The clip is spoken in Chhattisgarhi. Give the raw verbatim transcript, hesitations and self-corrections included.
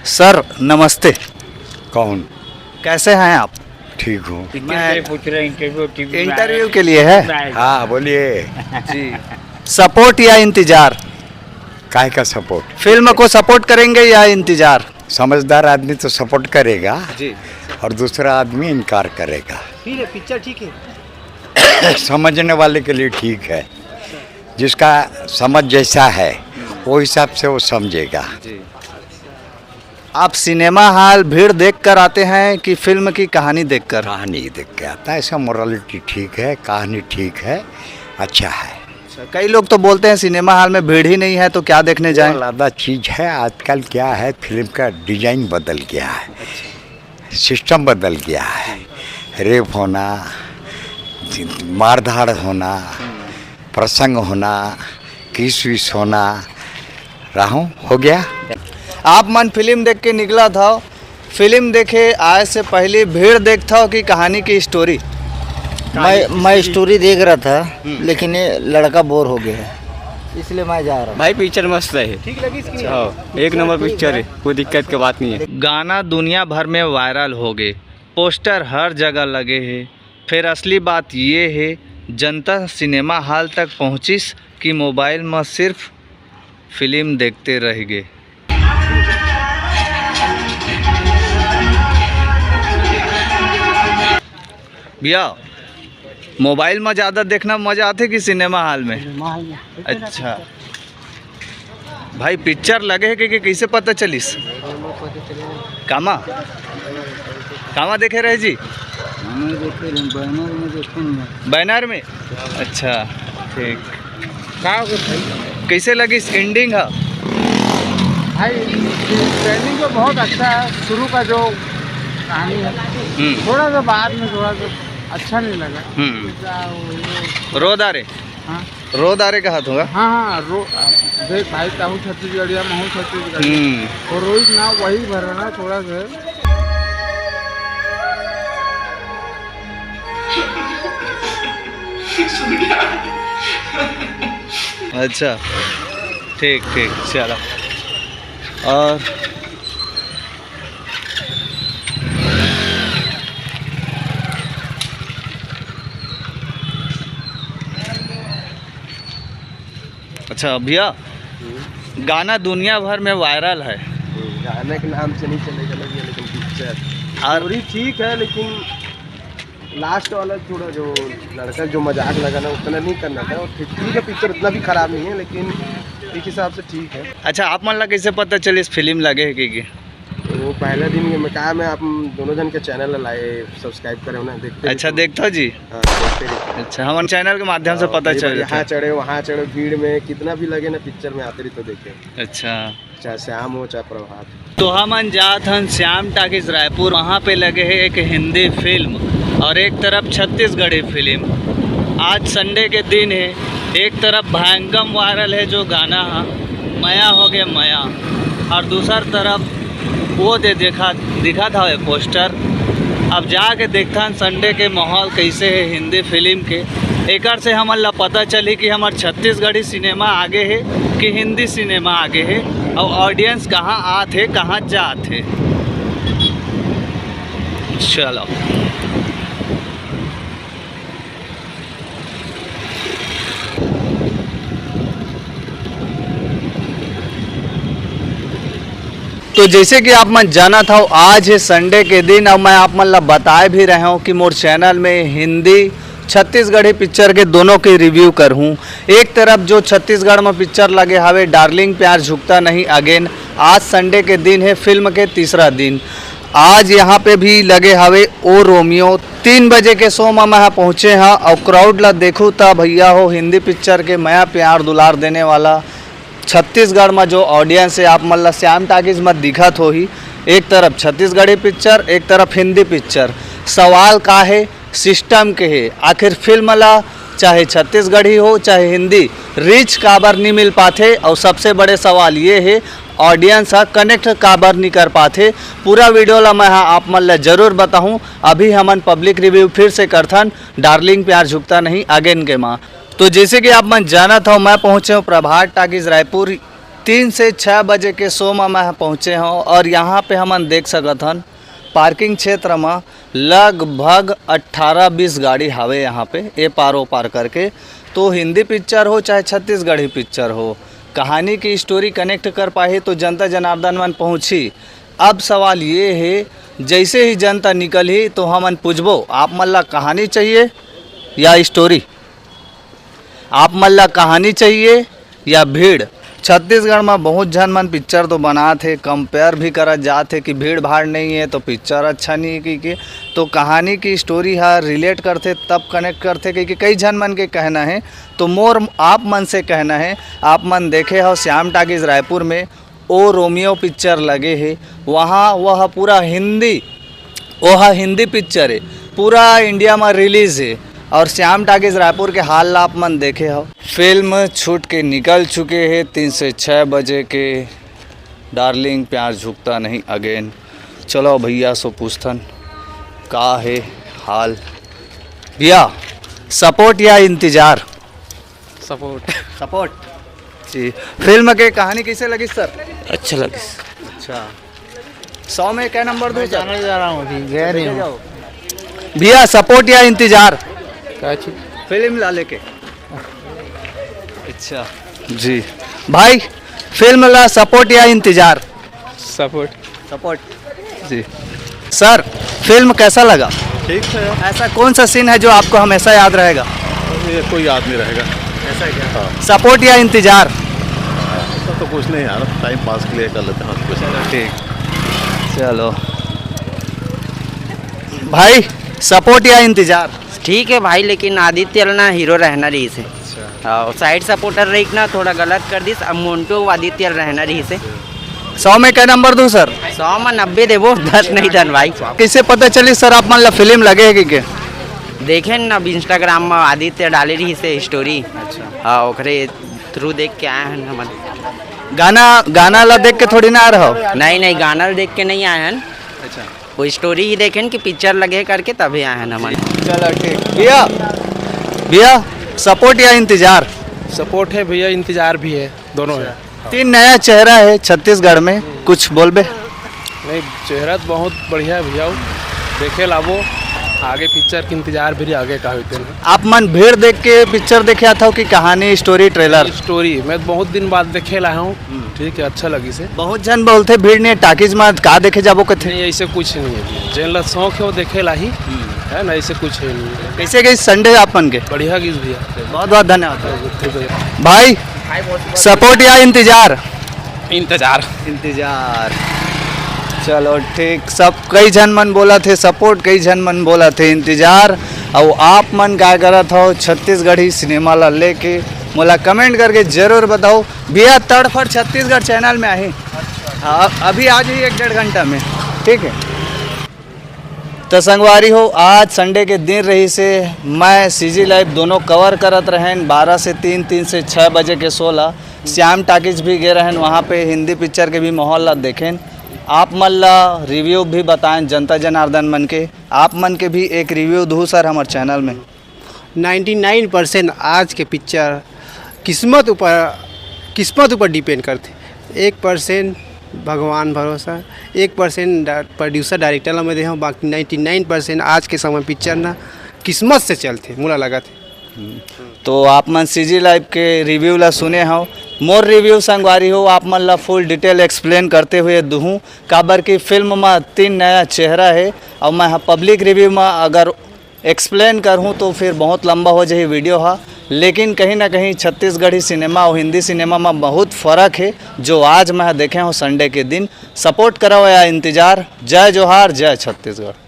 सर, नमस्ते। कौन? कैसे हैं आप? ठीक हूँ। मैं पूछ रहे इंटरव्यू टीवी इंटरव्यू के लिए है। हाँ, बोलिए। जी। सपोर्ट या इंतजार? काय का सपोर्ट? फिल्म को सपोर्ट करेंगे या इंतजार? समझदार आदमी तो सपोर्ट करेगा। जी। और दूसरा आदमी इनकार करेगा। फिर पिक्चर ठीक है? समझने वाले के लिए ठीक है। जिसका समझ जैसा है, वो हिसाब से वो समझेगा। जी। आप सिनेमा हॉल भीड़ देख कर आते हैं कि फिल्म की कहानी देखकर? कहानी देख के आता है। ऐसा मोरालिटी ठीक है, कहानी ठीक है, अच्छा है। अच्छा, कई लोग तो बोलते हैं सिनेमा हॉल में भीड़ ही नहीं है तो क्या देखने जाएं? वो अलग चीज़ है। आजकल क्या है, फिल्म का डिजाइन बदल गया है, सिस्टम बदल गया है। रेप होना, मारधाड़ होना, प्रसंग होना, किस विस होना, राहू हो गया। आप मन फिल्म देख के निकला था, फिल्म देखे आए से पहले भीड़ देखता हो कि कहानी की स्टोरी? मैं मैं स्टोरी देख रहा था, लेकिन ये लड़का बोर हो गया है, इसलिए मैं जा रहा हूँ। भाई पिक्चर मस्त है। ठीक लगी इसकी? हाँ, एक नंबर पिक्चर है, कोई दिक्कत की बात नहीं है। गाना दुनिया भर में वायरल हो गए, पोस्टर हर जगह लगे हैं। फिर असली बात ये है, जनता सिनेमा हॉल तक पहुँचिस कि मोबाइल में सिर्फ फिल्म देखते रह गए। भैया, मोबाइल में ज़्यादा देखना मज़ा आते कि सिनेमा हॉल में? अच्छा भाई, पिक्चर लगे है कि, कि कैसे पता चलिस? कामा, कामा देखे रहे जी? बैनर में। अच्छा, ठीक। कैसे लगी एंडिंग है? भाई, ट्रेंडिंग तो बहुत अच्छा है। शुरू का जो कहानी है, हम्म। थोड़ा सा बाद में थोड़ा सा अच्छा नहीं लगा। हम्म। क्या वो, वो, रो डारे, हाँ। रो डारे कहा था। हाँ हाँ रो। देख भाई, ताहू छत्तीसगढ़िया, महू छत्तीसगढ़िया। हम्म। और रोहित ना वही भर रहा थोड़ा सा। अच्छा, ठीक ठीक, चलो। और अच्छा भैया, गाना दुनिया भर में वायरल है। गाने के नाम से नहीं चलेगा ना भैया, लेकिन पिक्चर और स्टोरी ठीक है, लेकिन लास्ट वाला थोड़ा जो लड़का जो मजाक लगा ना, उतना नहीं करना था। और ठीक, ठीक है, पिक्चर उतना भी खराब नहीं है, लेकिन एक हिसाब से ठीक है। अच्छा, आप मन ला कैसे पता चलिस फिल्म लगे है कि, कि? वो पहले दिन ये मैं कहा, मैं आप दोनों जन के चैनल लाए, सब्सक्राइब करे हो ना, देखते अच्छा, रहो। देखता जी। हाँ, देखते रहो। अच्छा, हमारे चैनल के माध्यम से हाँ, पता कई चल बार यहाँ था। चढ़े, वहाँ चढ़े, भीड़ में कितना भी लगे ना, पिक्चर में आते रही तो देखे, अच्छा, चाहे श्याम हो चाहे प्रभात। तो हमन जात हन श्याम टाकीज रायपुर, वहाँ पे लगे है एक हिंदी फिल्म और एक तरफ छत्तीसगढ़ी फिल्म। आज संडे के दिन है, एक तरफ भयंकम वायरल है जो गाना है मया हो गए मया, और दूसर तरफ वो दे देखा दिखा था ये पोस्टर। अब जाके देखथन संडे के माहौल कैसे है हिंदी फिल्म के, एकर से हमन ला पता चली कि हमर छत्तीसगढ़ी सिनेमा आगे है कि हिंदी सिनेमा आगे है, और ऑडियंस कहाँ आत है, कहाँ जात है। चलो। तो जैसे कि आप मन जानत हव, आज है संडे के दिन, और मैं आप मन ला बताए भी रहे हूँ कि मोर चैनल में हिंदी छत्तीसगढ़ी पिक्चर के दोनों के रिव्यू करहूँ। एक तरफ जो छत्तीसगढ़ में पिक्चर लगे हवे, डार्लिंग प्यार झुकता नहीं अगेन, आज संडे के दिन है, फिल्म के तीसरा दिन। आज यहाँ पे भी लगे हवे ओ रोमियो। तीन बजे के शो में मैं पहुँचे हाँ और क्राउड ला देखूँ त भैया हो, हिंदी पिक्चर के मया प्यार दुलार देने वाला छत्तीसगढ़ में जो ऑडियंस है, आप मन ला श्याम टाकीज में दिखत होही। एक तरफ छत्तीसगढ़ी पिक्चर, एक तरफ हिंदी पिक्चर। सवाल का है, सिस्टम के है। आखिर फिल्म ला चाहे छत्तीसगढ़ी हो चाहे हिंदी, रीच काबर नहीं मिल पाथे। और सबसे बड़े सवाल ये है, ऑडियंस हा कनेक्ट काबर नहीं कर पाथे। पूरा वीडियो ला मैं हा आप मन ला जरूर बताहूँ। अभी हमन पब्लिक रिव्यू फिर से करथन डार्लिंग प्यार झुकता नहीं अगेन के माँ। तो जैसे कि आप मन जानत हव, मैं पहुँचे हूँ प्रभात टाकीज रायपुर। तीन से छः बजे के शो म मैं पहुँचे हौं और यहाँ पे हमन देख सकत हन पार्किंग क्षेत्र म लगभग अट्ठारह बीस गाड़ी हावे यहाँ पे, ए पार ओ पार करके। तो हिंदी पिक्चर हो चाहे छत्तीसगढ़ी पिक्चर हो, कहानी की स्टोरी कनेक्ट कर पाही तो जनता जनार्दन मन पहुँची। अब सवाल ये हे, जैसे ही जनता निकलही तो हमन पूछबो, आप मन ला कहानी चाहिए या स्टोरी? आप मन ला कहानी चाहिए या भीड़? छत्तीसगढ़ म बहुत झन मन पिक्चर तो बनात हे, कंपेयर भी करत जात हे कि भीड़ भाड़ नहीं है तो पिक्चर अच्छा नहीं है कहिके। तो कहानी की स्टोरी हा रिलेट करथे तब कनेक्ट करथे कहिके कई झन मन के कहना है। तो मोर आप मन से कहना है, आप मन देखे हो श्याम टाकीज रायपुर में ओ रोमियो पिक्चर लगे हे, वहाँ वह पूरा हिंदी, ओह हिंदी पिक्चर हे, पूरा इंडिया में रिलीज हे। और श्याम टाकीज रायपुर के हाल ला आप मन देखे हो। फिल्म छूट के निकल चुके हे तीन से छः बजे के डार्लिंग प्यार झुकता नहीं अगेन। चलो भैया सो पूछथन का हे हाल। भैया, सपोर्ट या इंतजार? सपोर्ट। सपोर्ट। जी। फिल्म के कहानी कैसे लगी सर? अच्छा लगिस। अच्छा। सौ में क्या नंबर दूँ सर? जाने जा रहा हूँ अभी, गया नहीं हूँ। भैया, सपोर्ट या इंतजार? क्या चीज? फिल्म ला लेके। अच्छा। जी। भाई, फिल्म ला सपोर्ट या इंतजार? सपोर्ट। सपोर्ट। जी। सर, फिल्म कैसा लगा? ठीक है। ऐसा कौन सा सीन है जो आपको हमेशा याद रहेगा? ये कोई याद नहीं रहेगा। ऐसा क्या? हाँ। सपोर्ट या इंतजार? ऐसा तो कुछ नहीं यार, टाइम पास के लिए कर लेते हैं और कुछ नहीं। ठीक। चलो। भाई, सपोर्ट या इंतजार? ठीक है भाई, लेकिन आदित्य ल ना हीरो रहना रहिस हे। अच्छा। हाँ, साइड सपोर्टर रहिक ना थोड़ा गलत कर दिस, अब मोंटू अउ आदित्य ल रहना रहिस हे। सौ में क्या नंबर दूँ सर? सौ में नब्बे देबो, दस नहीं दन भाई। कैसे पता चली सर आप मन ला फिल्म लगे हे कि के? देखे न अब इंस्टाग्राम में आदित्य डाले रहिस हे स्टोरी। अच्छा। हाँ, ओकरे थ्रू देख के आए हन हमन। गाना, गाना ला देख के थोड़ी ना आ रहा हो? नहीं, नहीं, गाना देख के नहीं आए हन। अच्छा। वो स्टोरी ही देखें कि पिक्चर लगे करके तभी आए हैं हमन। चलो ठीक। भैया, भैया, सपोर्ट या इंतजार? सपोर्ट है भैया, इंतजार भी है, दोनों है। तीन नया चेहरा है छत्तीसगढ़ में, कुछ बोलबे? नहीं, चेहरा तो बहुत बढ़िया है भैया, देखे लाबो, आगे पिक्चर के इंतजार भी, आगे का होते हैं। आप मन भीड़ देख के पिक्चर देखे आता हो कि कहानी, स्टोरी, ट्रेलर? स्टोरी, मैं बहुत दिन बाद देखे ला हूँ। हम्म। ठीक है, अच्छा लगिस हे। बहुत झन बोलथे भीड़ नहीं, टाकीज में का देखे जाबो कथे? नहीं, ऐसे कुछ नहीं है भैया, जेन ला शौक है वो देखे ला ही, हम्म। है ना, ऐसे कुछ है नहीं। कैसे गई संडे आप मन के? बढ़िया गई भैया। बहुत बहुत धन्यवाद। ठीक है। भाई, सपोर्ट या इंतजार? इंतजार। इंतजार। चलो ठीक, सब कई झन मन बोलथे सपोर्ट, कई झन मन बोलथे इंतजार। अउ आप मन का करत हो छत्तीसगढ़ी सिनेमा ला लेके, मोला कमेंट करके जरूर बताओ। भैया, तड़फड़ छत्तीसगढ़ चैनल में आही। हाँ, अभी आ जाइए एक डेढ़ घंटा में, ठीक है। तो संगवारी हो, आज संडे के दिन रहिस हे, मैं सीजी लाइव दोनों कवर करत रहेन, बारह से तीन, तीन से छः बजे के शो ला। श्याम टाकीज भी गे रहेन, वहाँ पे हिंदी पिक्चर के भी माहौल ला देखेन। आप मन ला रिव्यू भी बताएन जनता जनार्दन मन के, आप मन के भी एक रिव्यू दूँ सर हमर चैनल में। नाइंटी नाइन परसेंट आज के पिक्चर किस्मत ऊपर, किस्मत ऊपर डिपेंड करथे। एक परसेंट भगवान भरोसा, एक परसेंट डा-, प्रोड्यूसर डायरेक्टर ला मैं दे हूँ, बाकी नाइंटी नाइन परसेंट आज के समय पिक्चर ना किस्मत से चलथे, मोला लगत हे। तो आप मन सीजी लाइव के रिव्यू ला सुने हो, मोर रिव्यू संगवारी हो, आप मन ला फुल डिटेल एक्सप्लेन करते हुए दूहूँ, काबर कि फिल्म म तीन नया चेहरा हे। और मैं ह पब्लिक रिव्यू म अगर एक्सप्लेन करहूँ तो फिर बहुत लंबा हो जाही वीडियो हा, लेकिन कहीं ना कहीं छत्तीसगढ़ी सिनेमा और हिंदी सिनेमा में बहुत फ़र्क है, जो आज मैं देखे हूँ संडे के दिन। सपोर्ट करो या इंतज़ार। जय जोहार, जय छत्तीसगढ़।